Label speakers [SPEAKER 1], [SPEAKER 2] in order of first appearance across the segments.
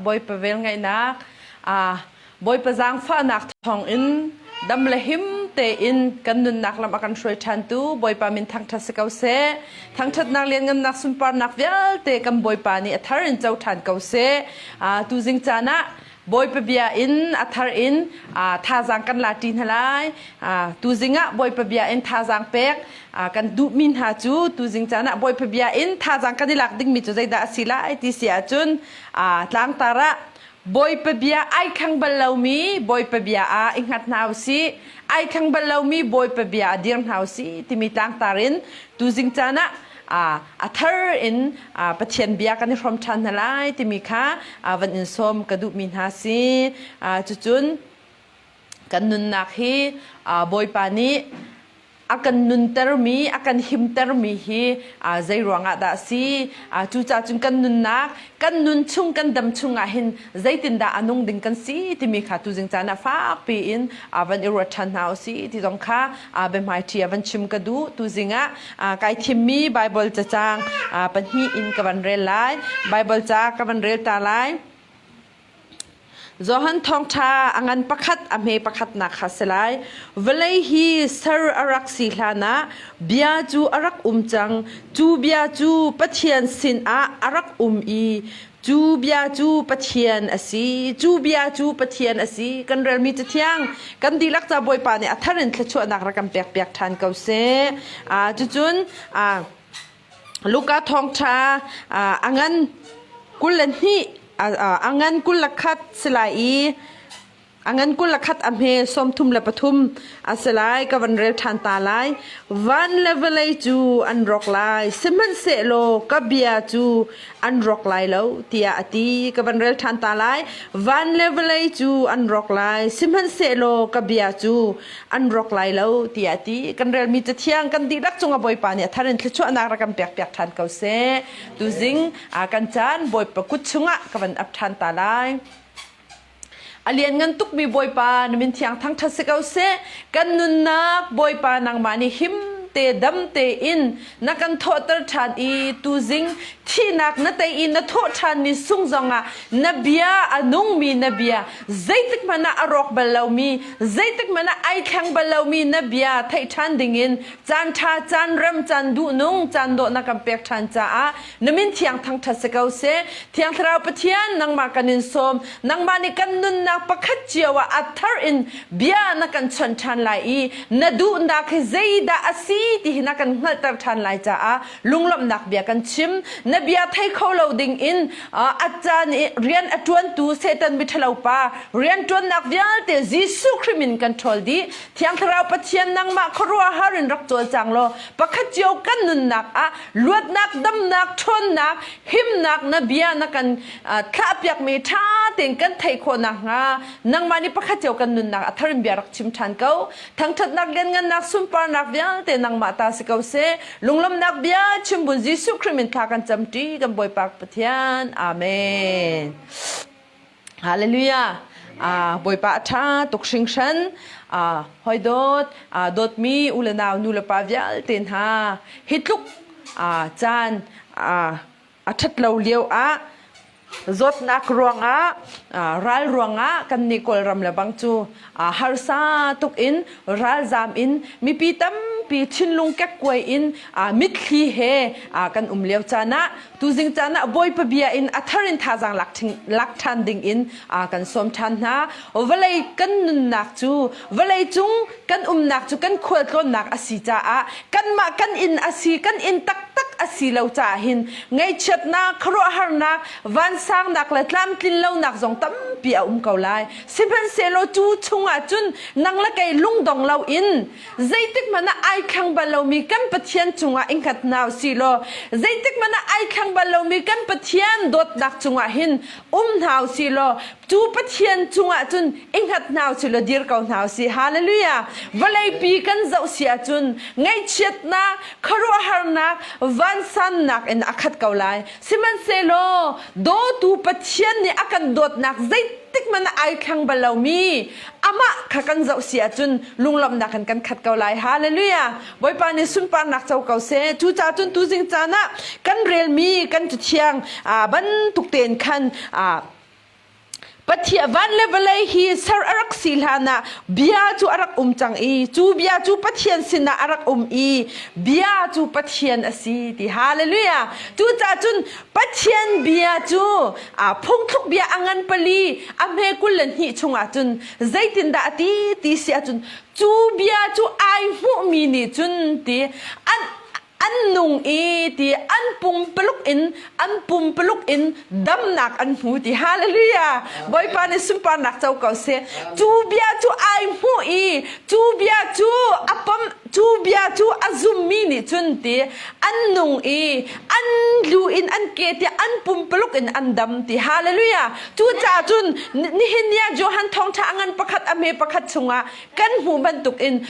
[SPEAKER 1] Bawipa velngeihnak, Bawipa zaangfahnak thawngin dam le him tein kan nunnak lam a kan hruai ṭhantu Bawipa min thangṭhat si ko seh. Thangṭhatnak lianngannak sunparnak vialte kan Bawipa nih a thar in co ṭhan ko seh. Tuzing caan ah Bawipa bia in a thar in thazaang kan la ṭi hna lai. Tuzing ah Bawipa bia in thazaang pek kan duhmi hna cu tuzing caan ah Bawipa bia in thazaang kan i lak dingmi cu zeidah a si lai ti si ahcun tlangtar ah Bawipa bia ai khang bal lomi Bawipa bia ah i hngat hna usih ai khang bal lomi Bawipa bia ah dir hna usih timi tlangtar in tuzing caan ah a thar in Pathian bia kan i hrawm ṭhan hna lai timi kha van in sawm ka duhmi hna si. Cucun kan nunnak hi Bawipa nih a kan nuntermi, a kan himtermi hi zei ruangah dah a si? Cucaah cun kan nunnak, kan nun chung, kan dam chung ah hin zeitindah a nung ding kan si timi kha tuzing caan ah fakpi in van i ruat ṭhan hna usih ti zong kha biahmaiṭhi ah van chim ka duh. Tuzing ah kai thimmi Baibal cacang pahnih in ka van rel lai. Baibal ca ka van rel ta lai. Johan thawngṭha a ngan pakhat a hme pakhatnak kha si lai. Vawlei hi ser a rak si hlanah bia cu a rak um cang. Cu bia cu Pathian sinah a rak um i cu bia cu Pathian a si. Cu bia cu Pathian a si. Kan relmi Cathiang kan dihlak ca Bawipa nih a thar in thluachuahnak rak kan pekpiak ṭhan ko seh. Cucun Luka thawngṭha a ngan 22 a ngan 21 si lai i a ngan 21 a hme 33 a si lai ka van rel ṭhan ta lai. Van le vawlei cu an rawk lai sihmanhsehlaw ka bia cu an rawk lai lo tiah a ti. Ka van rel ṭhan ta lai. Van le vawlei cu an rawk lai sihmanhsehlaw ka bia cu an rawk lai lo tiah a ti. Kan relmi cathiang kan dihlak cungah Bawipa nih a thar in thluachuahnak rak kan pekpiak ṭhan ko seh. Tuzing kan caan Bawipa kut chungah ka van ap ṭhan ta lai. A lianngan tukmi Bawipa na min thiang thangṭhat si ko seh. Kan nunnak Bawipa nangmah nih him te dam tein na kan thawhter ṭhan i tuzing thihnak na tei i na thawh ṭhanmi sung zongah na bia a nungmi na bia zeitik hmanh ah a rawk bal lomi zeitik hmanh ah ai thleng bal lomi na bia theih ṭhan dingin caan ṭha caan rem caan duhnung caan dawh na kan pek ṭhan caah na min thiang thangṭhat si ko seh. Thiang Thlarau Pathian nangmah kan in sawm nangmah nih kan nunnak pakhat cio ah a thar in bia na kan chawnh ṭhan lai i na duhnak hi zeidah a si ti hi na kan hngalhter ṭhan lai caah lunglawmhnak bia kan chim. Na bia thei kho lo ding in a caan i rian a ṭuantu Satan miṭhalo pa rian ṭuannak vialte Jesuh Khrih min kan ṭhawl dih. Thiang Thlarau Pathian nangmah khuaruahhar in rak cawlcang law pakhat cio kan nunnak ah luatnak, damnak, ṭhawnnak, himnak na bia na kan thlahpiakmi ṭha tein kan theih khawh nakhnga nangmah nih pakhat cio kan nunnak a thar in bia rak chim ṭhan ko. Thangṭhatnak, lianngannak, sunparnak vialte nangmah ta si ko seh. Lunglawmhnak bia chim bun Jesuh Khrih min thla kan camṭi kan Bawipa Pathian. Amen. Hallelujah. Bawipa a ṭha tuk hringhran. Hoi dawt, dawtmi u le nau nu le pa vialte hna, hi tluk caan a ṭhat lo lio ah zawtnak ruangah ral ruangah kan nih Kawlram le bang cu harsa tuk in ralzam in mipi tampi thinlung kekkuai in mitthli he kan um lio caan ah tuzing caan ah Bawipa bia in a thar in thazaang lak ṭhan ding in kan sawm ṭhan hna. Vawlei kan nunnak cu vawlei cung kan umnak cu kan khualtlawnnak a si caah kanmah kan inn a si kan inn taktak a si lo caah hin ngaihchiatnak khuaruahharnak vansangnak le tlamtlin lonak zong tampi a um ko lai. Sihmanhsehlaw cu chungah cun nang le kei lungdong loin zeitik hmanh ah ai thlang bal lomi kan Pathian cungah i hngat hna usih law zeitik hmanh ah ai thlang bal lomi kan Pathian dawtnak cungah hin um hna usih law cu Pathian cungah cun i hngat hna usih law dir ko hna usih. Hallelujah! Vawleipi kan zoh si ahcun ngaihchiatnak, khuaruahharnak, vansannak in a khat ko lai. Sihmanhsehlaw dawtu Pathian nih a kan dawtnak zeitik hmanh ah ai thlang bal lomi amah kha kan zoh si ahcun lunglawmhnak in kan khat ko lai. Hallelujah! Bawipa nih sunparnak co ko seh. Cucaah cun tuzing caan ah kan relmi kan cathiang bantuk tein khan. Pathian van le vawlei hi ser a rak si hlan ah bia cu a rak um cang i cu bia cu Pathian sinah a rak um i bia cu Pathian a si ti hallelujah. Cucaah cun Pathian bia cu a phungthluk bia a ngan pali a hme 22 chungah cun zeitindah a ti ti si ahcun cu bia cu ai hmuhmi nih cun ti an an nung i ti an pumpaluk in an pumpaluk in damnak an hmu ti hallelujah Bawipa nih sunparnak co ko seh cu bia cu ai hmuh i cu bia cu a pom cu bia cu a zummi nih cun ti an nung i an lu in an ke tiah an pumpaluk in an dam ti hallelujah cucaah cun nihin ni ah Johan thawngṭha a ngan pakhat a hme pakhat chungah kan hmuh bantuk in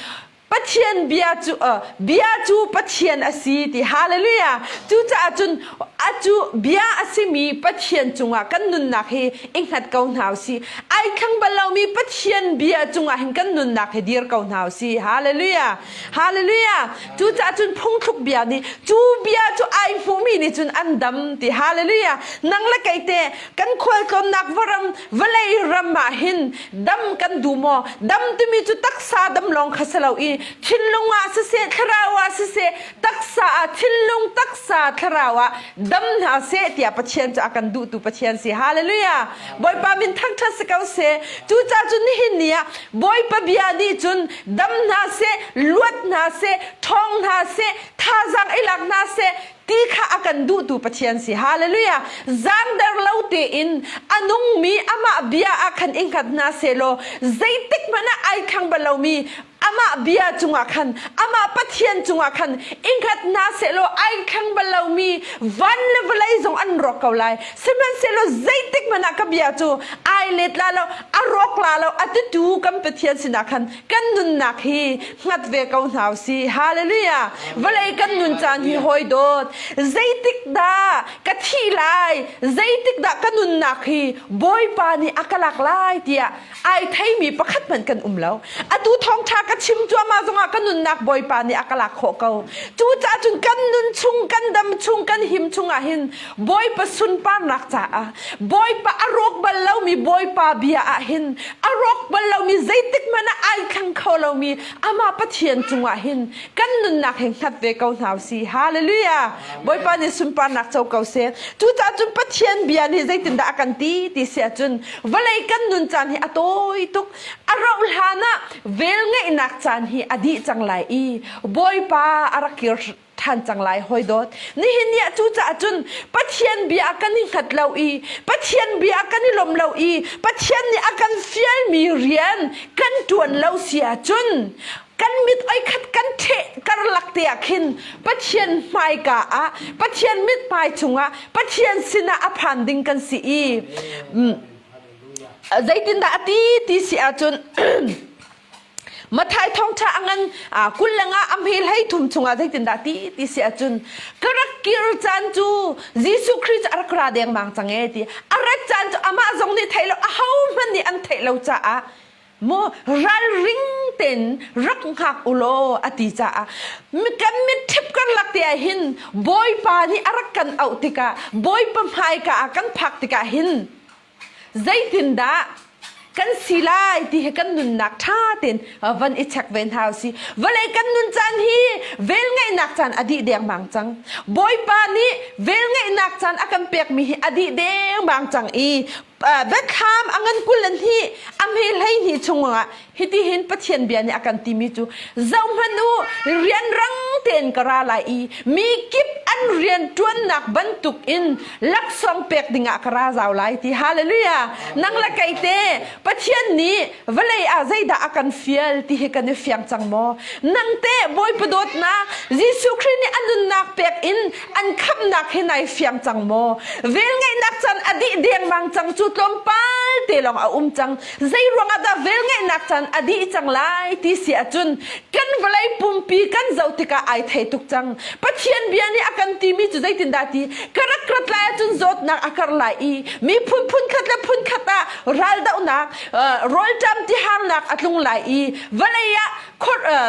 [SPEAKER 1] Pathian bia cu uh, bia cu Pathian a si ti hallelujah cucaah cun acu bia a simi Pathian cungah kan nunnak hi i hngat ko hna usih ai thlang bal lomi Pathian bia cungah hin kan nunnak hi dir ko hna usih hallelujah hallelujah cucaah cun phungthluk bia nih cu bia cu ai hmuhmi nih cun an dam ti hallelujah nang le kei te kan khualtlawnnak varam vawlei ram ah hin dam kan duh maw dam timi cu taksa dam lawng kha si lo i thinlung ah siseh thlarau ah siseh taksa ah thinlung taksa thlarau ah dam hna seh tiah Pathian cu a kan duhtu Pathian si hallelujah Bawipa min thangṭhat si ko seh cucaah cun nihin ni ah Bawipa bia nih cun dam hna seh luat hna seh ṭhawng hna seh thazaang i lak hna seh ti kha a kan duhtu Pathian si. Hallelujah. Zangder lo tein a nungmi amah bia ah khan i hngat hna sehlaw zeitik hmanh ah ai thlang bal lomi amah bia cungah khan amah Pathian cungah khan i hngat hna sehlaw ai thlang bal lomi van le vawlei zong an rawk ko lai. Sihmanhsehlaw zeitik hmanh ah ka bia cu ai let la lo a rawk la lo a titu kan Pathian sinah khan kan nunnak hi hngat ve ko hna usih. Hallelujah. Vawlei kan nun caan hi hawi dawt. Zeitik dah ka thih lai? Zeitik dah ka nunnak hi Bawipa nih a ka lak lai tiah ai theimi pakhat hmanh kan um lo. Atu thawngṭha ka chim cuahmah zongah ka nunnak Bawipa nih a ka lak khawh ko. Cucaah cun kan nun chung, kan dam chung, kan him chung ah hin Bawipa sunparnak caah Bawipa a rawk bal lomi Bawipa bia ah hin a rawk bal lomi zeitik hmanh ah ai thlang kho lomi amah Pathian cungah hin kan nunnak hi hngat ve ko hna usih. Hallelujah! Bawipa nih sunparnak co ko seh. Cucaah cun Pathian bia nih zeitindah a kan ti ti si ahcun vawlei kan nun caan hi a tawi tuk. A rauh hlan ah velngeihnak caan hi a dih cang lai i Bawipa a rak kir ṭhan cang lai hawi dawt nihin ni ah cucaah cun Pathian bia ah kan i hngat lo i Pathian bia ah kan i lawm lo i Pathian nih a kan fialmi rian kan ṭuan lo si ahcun kan mit oi khat kan ṭheh karlak te ah khin Pathian hmaika ah Pathian mithmai chungah Pathian sinah a phan ding kan si i zeitindah a ti ti si ahcun Mathai thawngṭha a ngan kul le nga a hmel hei thum chungah zeitindah ti ti si ahcun ka rak kir caan cu Jesuh Khrih cu a rak ra dengmang cang ee ti a rat caan cu amah zong nih theih lo ahohmanh nih an theih lo caah mu ralring tein rak hngak u law a ti caah kan mitṭhip karlak te ah hin Bawipa nih a rak kan auh tikah Bawipa hmaika ah kan phak tikah hin Zeitindah kan si lai ti hi kan nunnak ṭha tein van i check ve hna usih. Vawlei kan nun caan hi velngeihnak caan a dih dengmang cang. Bawipa nih velngeihnak caan a kan pekmi hi a dih dengmang cang i biathlam a ngan 22 a hme 12 chungah hitihin Pathian bia nih a kan timi cu zohhmanh u rianrang tein ka ra lai i mi kip an rian ṭuannak bantuk in laksawng pek dingah ka ra zau lai ti hallelujah nang le kei te Pathian nih vawlei ah zeidah a kan fial ti hi kan i fiang cang maw nang te Bawipa dawtnak Jesuh Khrih nih a nunnak pek in an khamhnak hi nai fiang cang maw velngeihnak caan a dih dengmang cang cu tlawmpal te lawng a um cang Zei ruangah dah velngeihnak caan a dih cang lai ti si ahcun kan vawlei pumpi kan zoh tikah ai thei tuk cang. Pathian bia nih a kan timi cu zeitindah ti ka rak rat lai ahcun zawtnak a karh lai i miphun phunkhat le phunkhat ah raldohnak rawlṭam tiharnak a tlung lai i vawlei ah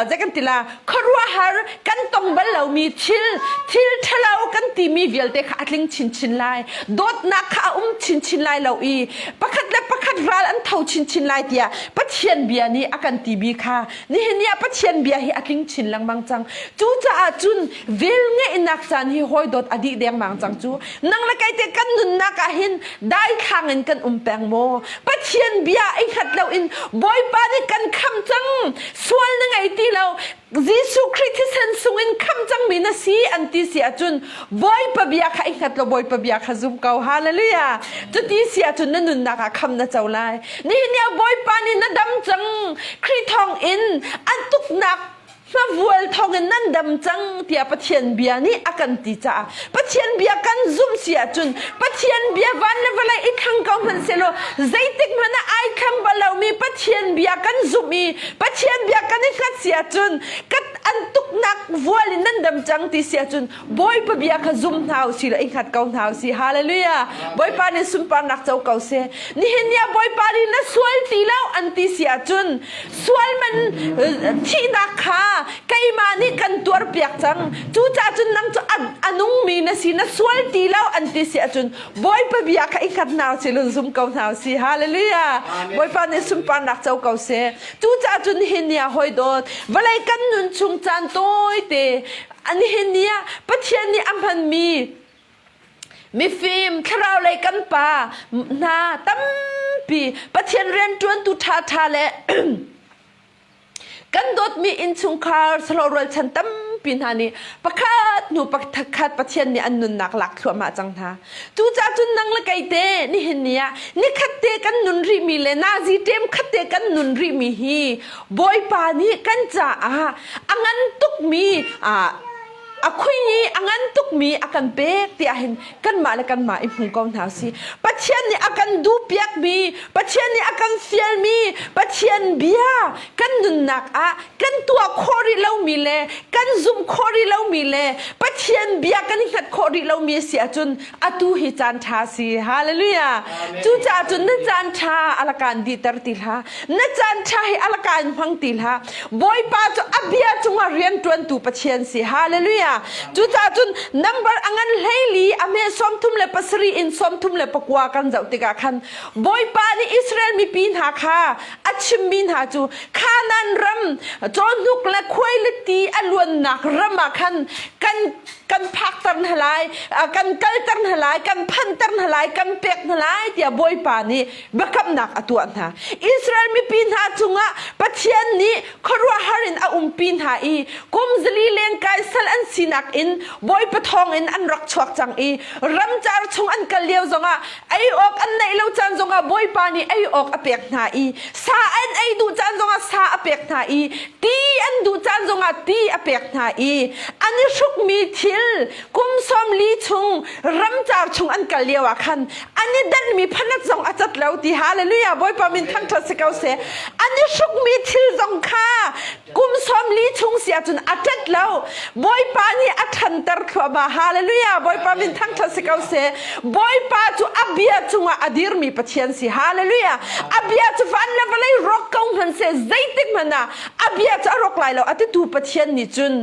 [SPEAKER 1] zei kan ti la khuaruahhar kan tong bal lomi thil thil ṭhalo kan timi vialte kha a tling chinchin lai dawtnak kha a um chinchin lai lo i pakhat le pakhat. khat ral an tho chinchin lai tiah Pathian bia nih a kan timi kha nihin ni ah Pathian bia hi a tling chin lengmang cang. Cucaah cun vel ngeihnak caan hi hawi dawt a dih dengmang cang cu. Nang le kei te kan nunnak ah hin daithlang in kan um peng maw? Pathian bia i hngat loin Bawipa nih kan kham cang. Sual na ngei ti lo. Jesuh Khrih thisen sungin kham cangmi na si an ti si ahcun Bawipa bia kha i hngat law Bawipa bia kha zum ko. Hallelujah. Cuti si ahcun na nunnak ah kham na co lai. Nihin ni ah Bawipa nih na dam cang. Khrih thawng in an tuknak hmavual thawngin nan dam cang tiah Pathian bia nih a kan ti caah Pathian bia kan zumh si ahcun Pathian bia van le vawlei i thlang ko hmanhsehlaw zeitik hmanh ah ai thlang bal lomi Pathian bia kan zumh i Pathian bia kan i hngat si ahcun kan an tuknak vual in nan dam cang ti si ahcun Bawipa bia kha zum hna usih law i hngat ko hna usih. Hallelujah. Bawipa nih sunparnak co ko seh. Nihin ni ah Bawipa nih na sual ti lo an ti si ahcun sual man thihnak kha keimah nih kan tuarpiak cang. Cucaah cun nang cu a nungmi na si na sual ti lo an ti si ahcun Bawipa bia kha i hngat hna usih law zum ko hna usih. Hallelujah. Bawipa nih sunparnak co ko seh. Cucaah cun nihin ni ah hawi dawt vawlei kan nun chung caan tawite nihin ni ah Pathian nih a hmanmi mifim thlarau lei kan pa hna tampi Pathian rianṭuantu ṭhaṭha le kan dawtmi innchungkhar sahlawh rualchan tampi hna nih pakhat hnu pakhat Pathian nih an nunnak lak thluahmah cang hna. Cucaah cun nang le kei te nihin ni ah nikhat te kan nun rihmi le nazi ṭem khat te kan nun rihmi hi Bawipa nih kan caah a ngan tukmi a khui i a ngan tukmi a kan pek tiah hin kanmah le kanmah i hmu ko hna si. Pathian nih a kan duhpiakmi, Pathian nih a kan fialmi, Pathian bia kan nunnak ah kan tuah khawh rih lomi le kan zumh khawh rih lomi le Pathian bia kan i hngat khawh rih lomi a si ahcun atu hi caan ṭha si. Hallelujah. Cucaah cun na caan ṭha alakan dihter ti hlah. Na caan ṭha hi alakan hmang ti hlah. Bawipa cu a bia cungah rianṭuantu Pathian si. Hallelujah. Cucaah cun number a ngan hleili a hme 37 in 39 kan zoh tikah khan Bawipa nih Israel mipi hna kha a chimmi hna cu Kanaan ram cawhnuk le khuailiti a luannak ram ah khan kan kan phakter hna lai kan kalter hna lai kan phanter hna lai kan pek hna lai tiah Bawipa nih biakamnak a tuah hna. Israel mipi hna cungah Pathian nih khuaruahhar in a umpi hna i kum zali lengkai sal an sinak in Bawipa thawng in an rak chuak cang i ramcar chung an kal lio zongah ei awk an neih lo caan zongah Bawipa nih ei awk a pek hna i sa an ei duh caan zongah sa a pek hna i ti an duh caan zongah ti a pek hna i an i hrukmi thil kum 40 chung ramcar chung an kal lio ah khan an i danhmi phanat zong a cat lo ti hallelujah Bawipa min thangṭhat si ko seh an i hrukmi thil zong kha kum 40 chung si ahcun a ṭat lo Bawipa nih a ṭhanter thluahmah hallelujah Bawipa min thangṭhat si ko seh Bawipa cu a bia cungah a dirmi Pathian si hallelujah a bia cu van le vawlei rawk ko hmanhseh zeitik hmanh ah a bia cu a rawk lai lo a titu Pathian nih cun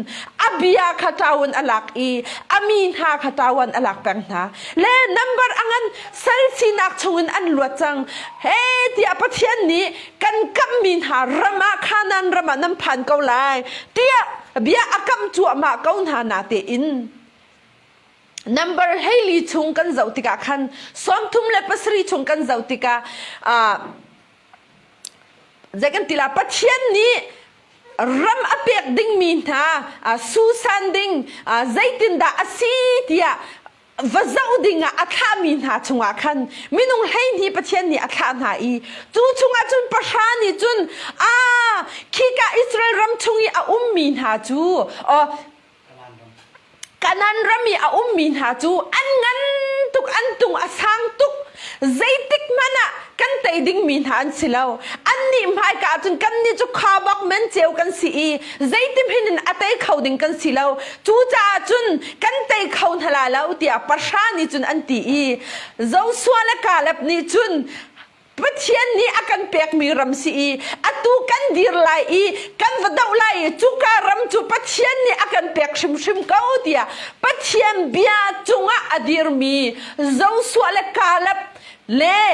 [SPEAKER 1] a bia kha ṭaun a lak i a mi hna kha ṭawan a lak peng hna le number a ngan sal sinak chungin an luat cang he tiah Pathian nih kan kamhmi hna ram ah Kanaan ram ah nan phan ko lai tiah bia a kamh cuahmah ko hna na tein number 14 chung kan zoh tikah khan 37 chung kan zoh tikah zei kan ti la Pathian nih ram a pek dingmi hna susan ding zeitindah a si tiah va zoh ding ah a thlahmi hna chungah khan minung 12 Pathian nih a thlah hna i cu chungah cun pahra nih cun a khika Israel ram chung i a ummi hna cu Kanan ram i a ummi hna cu an ngan tuk an tung a sang tuk zeitik hmanh ah kan tei dingmi hna an si lo annih hmaika ah cun kannih cu khabak men ceu kan si i zeitim hin in a tei kho ding kan si lo cucaah cun kan tei kho hna lai lo tiah pahra nih cun an ti i Joshua le Kaleb nih cun Pathian nih a kan pekmi ram si i atu kan dir lai i kan va doh lai i cuka ram cu Pathian nih a kan pek hrimhrim ko tiah Pathian bia cungah a dirmi Joshua le Kaleb le.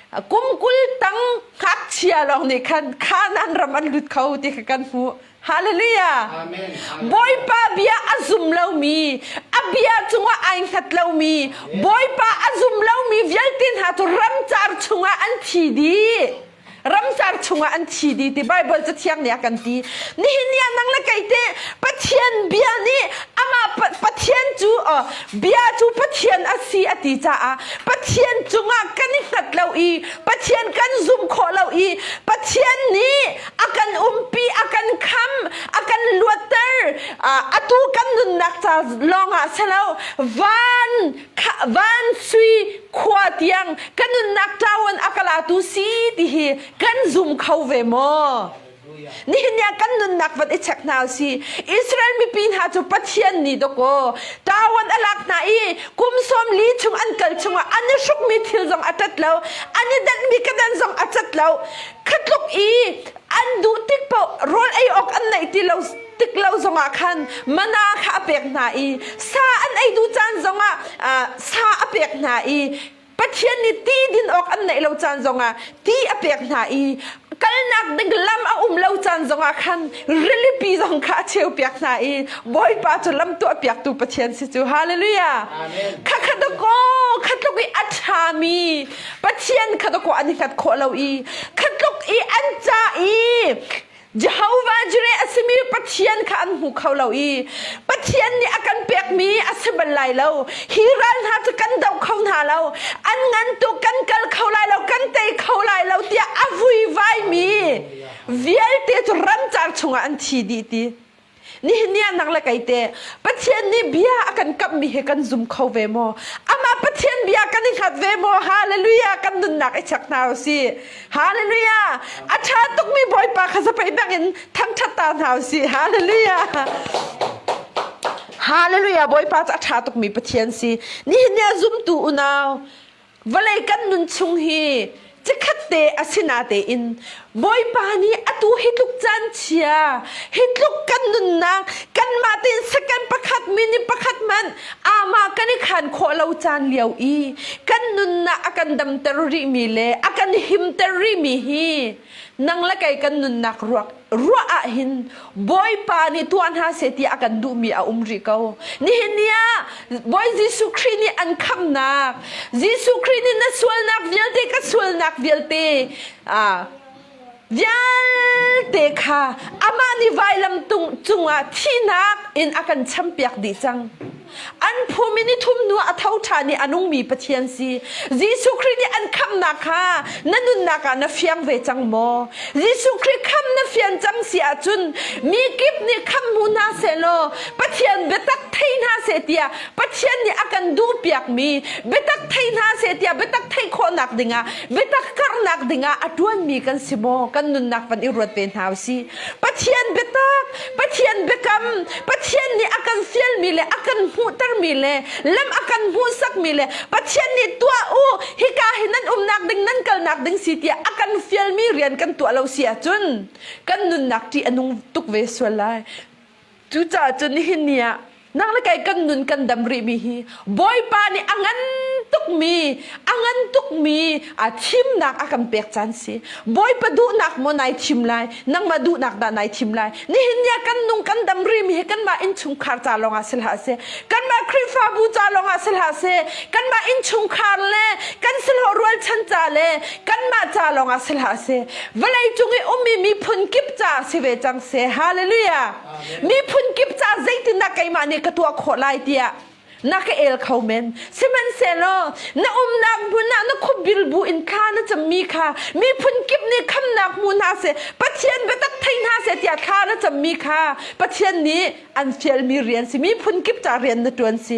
[SPEAKER 1] Kum 20 tang ngakchia lawng nih khan Kanaan ram an lut kho ti kha kan hmuh. Hallelujah.
[SPEAKER 2] Amen.
[SPEAKER 1] Bawipa bia a zum lomi, a bia cungah ai hngat lomi, Bawipa a zum lomi vialte hna cu ramcar chungah an thi dih. Ramcar chungah an thi dih ti Bible cathiang nih a kan ti. Nihin ni ah nang le kei te Pathian bia nih amah Pathian cu bia cu Pathian a si a ti caah Pathian cungah kan i hngat lo i Pathian kan zum khawh lo i Pathian nih a kan umpi a kan kham a kan luatter atu kan nunnak ca lawngah si lo van van sui khua tiang kan nunnak ṭawan a ka latu si ti hi kan zum kho ve maw Nihin ni ah kan nunnak van i check hna si. Israel mipi hna cu Pathian nih dawkaw ṭawan a lak hna i kum 40 chung an kal chungah an i hrukmi thil zong a ṭat lo, an i danhmi kedan zong a cat lo. Khatluk i an duh tik paoh rawl ei awk an neih ti lo tik lo zongah khan mana kha a pek hna i sa an ei duh caan zongah sa a pek hna i Pathian nih ti din awk an neih lo caan zongah ti a pek hna i kalnak ding lam a um lo caan zongah khan rilipi zong kha a cheu piak hna i Bawipa cu lam tuah piaktu Pathian si cu hallelujah kha kha dakaw kha tluk i a ṭhami Pathian kha dakaw an i hngat khawh lo i kha tluk i an ca i Jehovah Jireh a simi Pathian kha an hmu kho lo i Pathian nih a kan pekmi a si bal lai lo. Hi ral hna cu kan doh kho hna lo. An ngan tuk kan kal kho lai lo, kan tei kho lai lo tiah a vuivaimi vialte cu ramcar chungah an thi dih ti. Nihin ni ah nang le kei te Pathian nih bia a kan kamhmi hi kan zum kho ve maw? Amah Pathian bia kan i hngat ve maw? Hallelujah! Kan nunnak i check hna u sih. Hallelujah! A ṭha tukmi Bawipa kha zapei bangin thangṭhat ta hna u sih. Hallelujah! Hallelujah! Bawipa cu a ṭha tukmi Pathian si. Nihin ni ah zumtu unau Vawlei kan nun chung hi cikhat te a si natein Bawipa nih atu hi tluk caan chia, hi tluk kan nunnak, kanmah tein second pakhat, minute pakhat hmanh amah kan i khan khawh lo caan lio i kan nunnak a kan damter rihmi le a kan himter rihmi hi nang le kei kan nunnak ruak ruah ah hin Bawipa nih tuah hna seh ti a kan duhmi a um rih ko. Nihin ni ah Bawi Jesuh Khrih nih an khamnak, Jesuh Khrih nih na sualnak vialte ka sualnak vialte ah vialte kha amah nih vailam tung cungah thihnak in a kan champiak dih cang. An phum in i thum hnu a tho ṭhan i a nungmi Pathian si. Jesuh Khrih nih an khamhnak kha na nunnak ah na fiang ve cang maw? Jesuh Khrih khamh na fian cang si ahcun mi kip nih khamh hmu hna sehlaw Pathian biatak thei hna seh tiah Pathian nih a kan duhpiakmi biatak thei hna seh tiah biatak theih khawhnak dingah biatak karhnak dingah a ṭuanmi kan si maw? Kan nunnak van i ruat ve hna u sih. Pathian biatak, Pathian biakam, Pathian nih a kan fialmi le a kan hmuhtermi le lam a kan hmuhsakmi le Pathian nih tuah u hika hi nan umnak ding nan kalnak ding si tiah a kan fialmi rian kan tuah lo si ahcun kan nunnak ṭih a nung tuk ve sual lai. Cucaah cun nihin ni ah nang le kei kan nun kan dam rihmi hi Bawipa nih a ngan tukmi a ngan tukmi a thimnak a kan pek caan si. Bawipa duhnak maw nai thim lai nangmah duhnak dah nai thim lai nihin ni ah kan nung kan dam rihmi hi kanmah innchungkhar ca lawngah si hlah seh kanmah Khrihfabu ca lawngah si hlah seh kanmah innchungkhar le kan sahlawh rualchan ca le kanmah ca lawngah si hlah seh vawlei cung i ummi miphun kip ca si ve cang seh hallelujah miphun kip ca zeitindah keimah nih ka tuah khawh lai tiah na ka el kho men sihmanhsehlaw na umnak hmun ah na khupbil bu in thla na cammi kha miphun kip nih khamnak hmu hna seh Pathian biatak thei hna seh tiah thla na cammi kha Pathian nih an fialmi rian si miphun kip ca rian na ṭuan si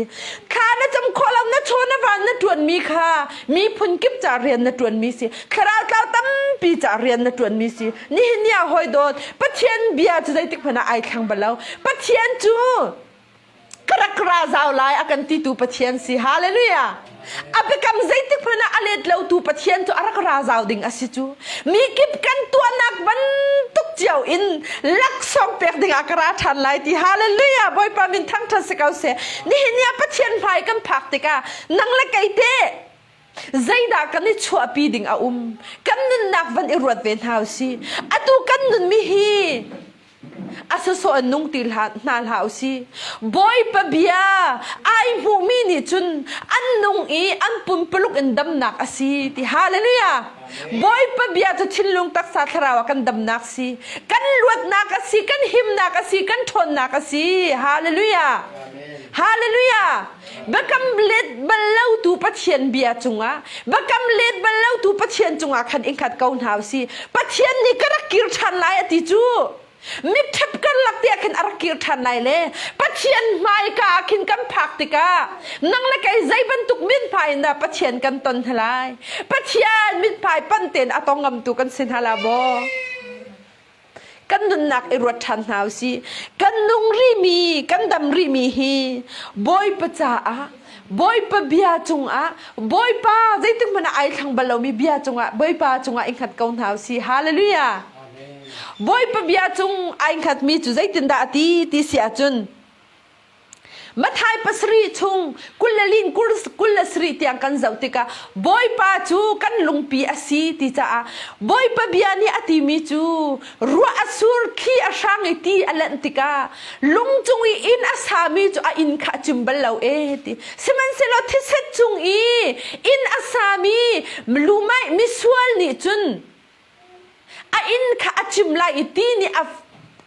[SPEAKER 1] thla na cam khawh lo na chaw na van na ṭuanmi kha miphun kip ca rian na ṭuanmi si thlarau tlau tampi ca rian na ṭuanmi si nihin ni ah hawi dawt Pathian bia cu zeitik hmanh ah ai thlang bal lo Pathian cu ka rak ra zau lai a kan titu Pathian si hallelujah a biakam zeitik hmanh ah a let lo tu Pathian cu a rak ra zau ding a si cu mi kip kan tuahnak bantuk cio in laksawng pek ding ah ka ra ṭhan lai ti hallelujah Bawipa min thangṭhat si ko seh nihin ni ah Pathian hmai kan phak tikah nang le kei te. Zeidah kan i chuahpi ding a um? Kan nunnak van i ruat ve hna usih. Atu kan nunmi hi a sawsawh in nung ti hna hlah usih. Bawipa bia ai hmuhmi nih cun an nung i an pumpuluk in damnak a si ti hallelujah. Bawipa bia cu thinlung taksa thlarau ah kan damnak si. Kan luatnak a si, kan himnak a si, kan ṭhawnnak a si. Hallelujah. Hallelujah. Biakam let bal lotu Pathian bia cungah biakam let bal lotu Pathian cungah khan i hngat ko hna usih. Pathian nih ka rak kir ṭhan lai a ti cu. Mitṭhep karlak te ah khin a rak kir ṭhan lai le Pathian hmaika ah khin kan phak tikah nang le kei zei bantuk mithmai in dah Pathian kan ton hna lai? Pathian mithmai pan tein a tong ngamtu kan si hna la maw? Kan nunnak i ruat ṭhan hna usih. Kan nung rihmi, kan dam rihmi hi Bawipa caah Bawipa bia cungah Bawipa zeitik hmanh ah ai thlang bal lomi bia cungah Bawipa cungah i hngat ko hna usih. Hallelujah. Bawipa bia cung ai hngatmi cu zeitindah a ti ti si ahcun Matthai pasarih chung 24 27 tiang kan zoh tikah Bawipa cu kan lungpi a si ti caah Bawipa bia nih a timi cu ruah a sur thli a hrang i ti a lanh tikah lung cung i inn a sami cu a inn kha a cim bal lo e ti sihmanhsehlaw thiset cung i inn a sami lumai misual nih cun A inn kha a cim lai i ti nih a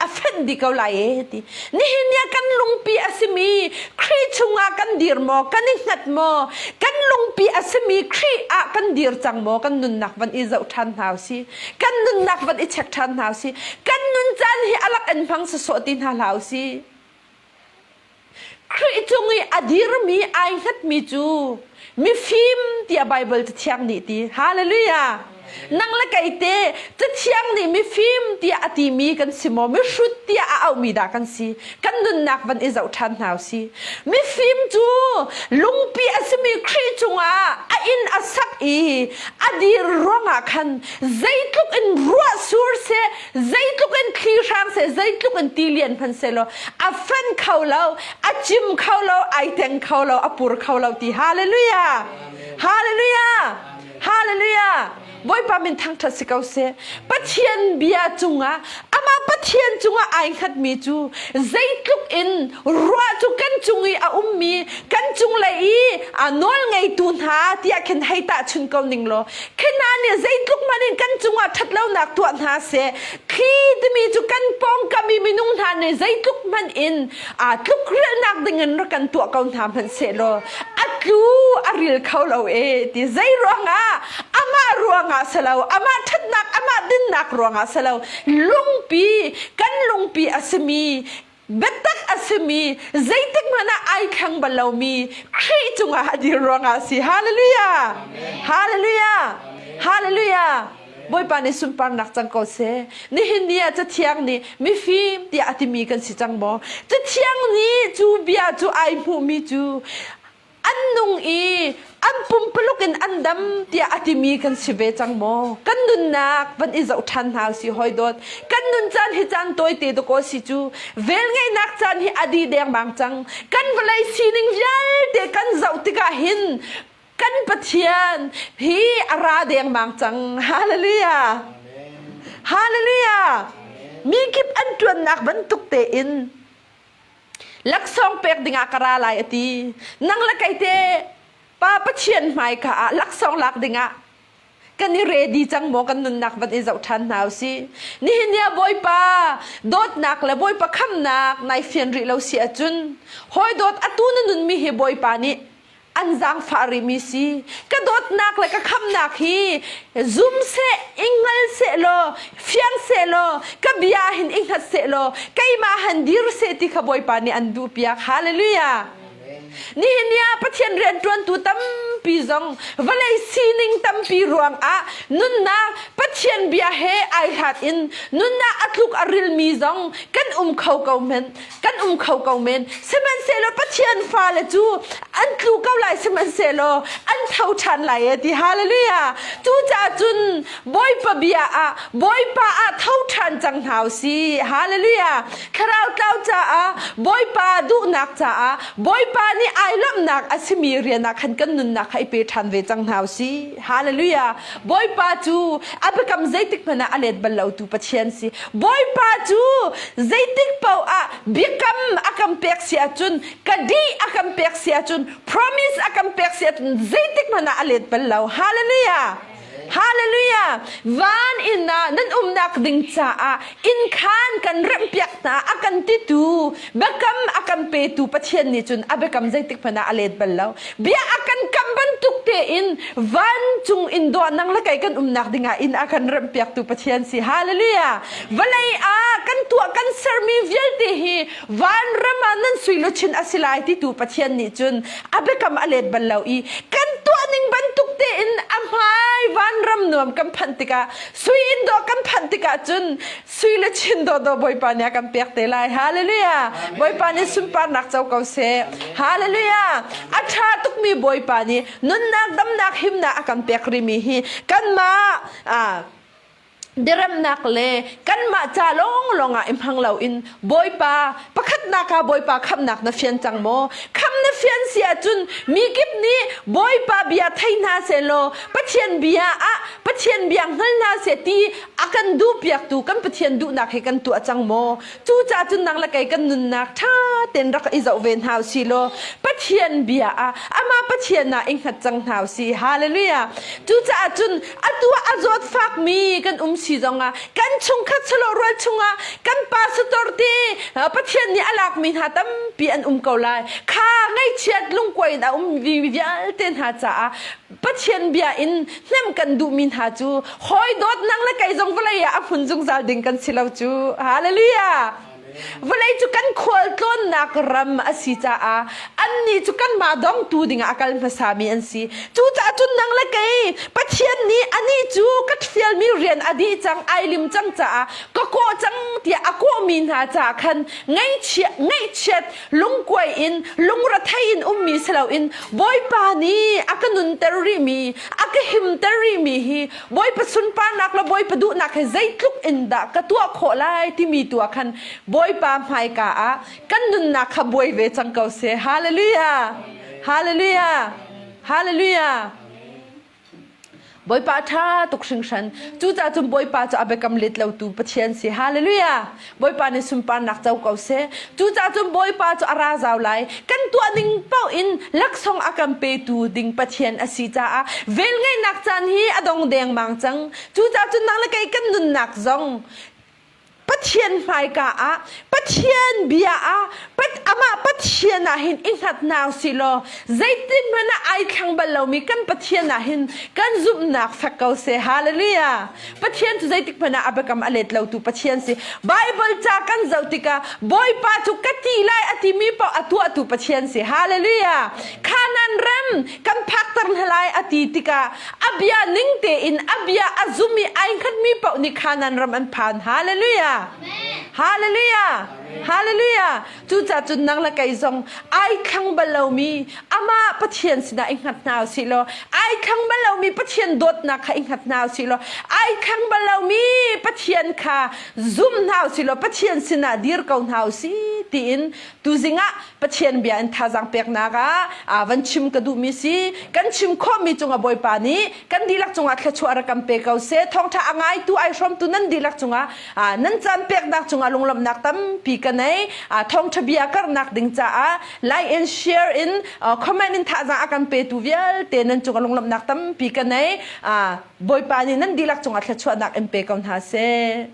[SPEAKER 1] a fenh dih ko lai e ti. Nihin ni ah kan lungpi a simi Khrih chungah kan dir maw, kan i hngat maw, kan lungpi a simi Khrih ah kan dir cang maw, kan nunnak van i zoh ṭhan hna usih. Kan nunnak van i check ṭhan hna usih. Kan nun caan hi a lak in hmang sawsawh ti hna hlah usih. Khrih cung i a dirmi ai hngatmi cu mifim tiah Baibal Cathiang nih ti. Hallelujah! Nang le kei te Cathiang nih mifim tiah a timi kan si maw? Mihrut tiah a auhmi dah kan si? Kan nunnak van i zoh ṭhan hna usih. Mifim cu lungpi a simi Khrih cungah a inn a sak i a dir ruangah khan zeitluk in ruah sur seh, zeitluk in thli hrang seh zeitluk in ti lian hmanh seh law a fen kho lo a cim kho lo ai teng kho lo a pur kho lo ti hallelujah hallelujah hallelujah Bawipa min thangṭhat si ko seh Pathian bia cungah amah Pathian cungah ai hngatmi cu zeitluk in ruah cu kan cung i a ummi kan cunglei i a nawl ngeitu hna tiah khin hei tahchun ko ning law khi hna nih zeitluk hmanh in kan cungah ṭhatlonak tuah hna seh thli timi cu kan pawngkam i minung hna nih zeitluk hmanh in aa tlukrilhnak dingin rak kan tuah ko hna hmanh seh law a tlu a ril kho lo e ti zei ruangah amah ruangah si lo amah ṭhatnak amah dinnak ruangah si lo lungpi kan lungpi a simi biatak a simi zeitik hmanh ah ai thleng bal lomi Khrih cungah a dir ruangah a si. Hallelujah! Hallelujah! Hallelujah! Bawipa nih sunparnak cang ko seh. Nihin ni ah Cathiang nih mifim tiah a timi kan si cang maw? Cathiang nih cu bia cu ai hmuhmi cu an nung i an pumpuluk in an dam tiah a timi kan si ve cang maw? Kan nunnak van i zoh ṭhan hna usih hawi dawt. Kan nun caan hi caan tawite dawkaw si cu velngeihnak caan hi a dih dengmang cang. Kan vawlei sining vialte kan zoh tikah hin kan Pathian hi a ra dengmang cang. Hallelujah! Hallelujah! Mi kip an ṭuannak bantuk tein Laksawng pek dingah ka ra lai a ti. Nang le kei te Pa Pathian hmaika ah laksawng lak dingah kan i ready cang maw kan nunnak van i zoh ṭhan hna usih. Nihin ni ah Bawipa dawtnak le Bawipa khamnak nai fian rih lo si ahcun hawi dawt atu na nunmi hi Bawipa nih an zaangfah rihmi si. Ka dawtnak le ka khamnak hi zum seh, i hngal seh law, fiang seh law, ka bia hin i hngat seh law, keimah han dir seh ti kha Bawipa nih an duhpiak. Hallelujah! Nihin ni ah Pathian rianṭuantu tampi zong vawlei sining tampi ruangah nunnak Pathian bia he ai hlat in nunnak a tluk a rilmi zong kan um kho ko men. Kan um kho ko men. Sihmanhsehlaw Pathian fale cu an tlu ko lai sihmanhsehlaw an tho ṭhan lai e ti hallelujah. Cu Cucaah cun Bawipa bia ah Bawipa ah tho ṭhan cang hna u sih. Hallelujah. Thlarau tlau caah Bawipa duhnak caah Bawipa nih ai lawmhnak a simi rian ah khan kan nunnak kha i pe ṭhan ve cang hna u sih. Hallelujah. Bawipa cu a biakam zeitik hmanh ah a let bal lotu Pathian si. Bawipa cu zeitik paoh ah biakam a kan pek si ahcun ka dih a kan pek si ahcun promise a kan pek si ahcun zeitik hmanh ah a let bal lo. Hallelujah. Hallelujah! Van inn ah nan umnak ding caah inn khan kan remhpiak hna a kan titu biakam a kan petu Pathian nih cun a biakam zeitik hmanh ah a let bal lo. Bia a kan kam bantuk tein vancung in dawh nang le kei kan umnak ding ah inn a kan remhpiaktu Pathian si. Hallelujah! Vawlei ah kan tuah kan sermi vialte hi vanram ah nan sui luchin a si lai titu Pathian nih cun a biakam a let bal lo i kan tuah ning bantuk tein a hmai vanram nuam kan phanh tikah sui in dawh kan phanh tikah cun sui le chin dawh dawh Bawipa nih a kan pek te lai. Hallelujah! Bawipa nih sunparnak co ko seh. Hallelujah! A ṭha tukmi Bawipa nih nunnak damnak himnak a kan pek rimi hi kanmah ah Diremnak le kanmah ca lawnglawng ah i hmang loin Bawipa pakhatnak ah Bawipa khamhnak na fian cang maw? Khamh na fian si ahcun mi kip nih Bawipa bia thei hna sehlaw Pathian bia ah Pathian bia hngal hna seh ti a kan duhpiaktu kan Pathian duhnak hi kan tuah cang maw? Cucaah cun nang le kei kan nunnak ṭha tein rak i zoh ve hna usih law Pathian bia ah amah Pathian ah i hngat cang hna usih. Hallelujah. Cucaah cun atu ah a zawt fakmi kan um si zongah kan chungkhat salo rual chungah kan pastor te Pathian nih a lakmi hna tampi an um ko lai. Kha ngaihchiat lungkuai in a ummi vialte hna caah Pathian bia in hnem kan duhmi hna cu hawi dawt nang le kei zong vawlei ah a hmun zungzal ding kan si lo cu. Hallelujah! Vawlei cu kan khual tlawnnak ram a si caah annih cu kanmah dongtu dingah a kal hmasami an si. Cucaah cun nang le kei Pathian nih anih cu ka fialmi rian a dih cang, ai lim cang caah ka kawh cang tiah a kawhmi hna caah khan ngaihchiat, ngaihchiat lungkuai in lungrethei in ummi si loin Bawipa nih a ka nunter rihmi, a ka himter rihmi hi Bawipa sunparnak le Bawipa duhnak he zeitluk in dah ka tuah khawh lai timi tu ah khan Bawipa hmaika ah kan nunnak kha buai ve cang ko seh. Hallelujah! Hallelujah! Hallelujah! Bawipa ṭha tuk hringhran. Cucaah cun Bawipa cu a biakam let lotu Pathian si. Hallelujah! Bawipa nih sunparnak co ko seh. Cucaah cun Bawipa cu a ra zau lai. Kan tuah ning paoh in laksawng a kan petu ding Pathian a si caah velngeihnak caan hi a dong dengmang cang. Cucaah cun nang le kei kan nunnak zong Pathian hmaika ah Pathian bia ah amah Pathian ah hin i hngat hna usih law zeitin hmanh ah ai thlang bal lomi kan Pathian ah hin kan zumhnak fek ko seh. Hallelujah. Pathian cu zeitik hmanh ah a biakam a let lotu Pathian si. Bible ca kan zoh tikah Bawipa cu ka ti lai a timi paoh a tuahtu Pathian si. Hallelujah. Kanan ram kan phakter hna lai a ti tikah a bia ning tein a bia a zum i ai hngatmi paoh nih Kanan ram an phan. Hallelujah. Hallelujah. Hallelujah. Cucaah cun nang le kei zong ai thlang bal lomi amah Pathian sinah i hngat hna usih law ai thlang bal lomi Pathian dawtnak kha i hngat hna usih law ai thlang bal lomi Pathian kha zum hna usih law Pathian sinah dir ko hna usih tiin tuzing ah Pathian bia in thazaang peknak ah van chim ka duhmi si kan chim khawhmi cungah Bawipa nih kan dihlak cungah thluachuah rak kan pe ko seh thawngṭha a ngaitu ai hrawmtu nan dihlak cungah nan caan peknak cungah lunglawmhnak tampi ka nei thawngṭha bia karhnak ding caah like and share in comment in thazaang a kan petu vialte nan cungah lunglawmhnak tampi ka nei Bawipa nih nan dihlak cungah thluachuahnak in pe ko hna seh.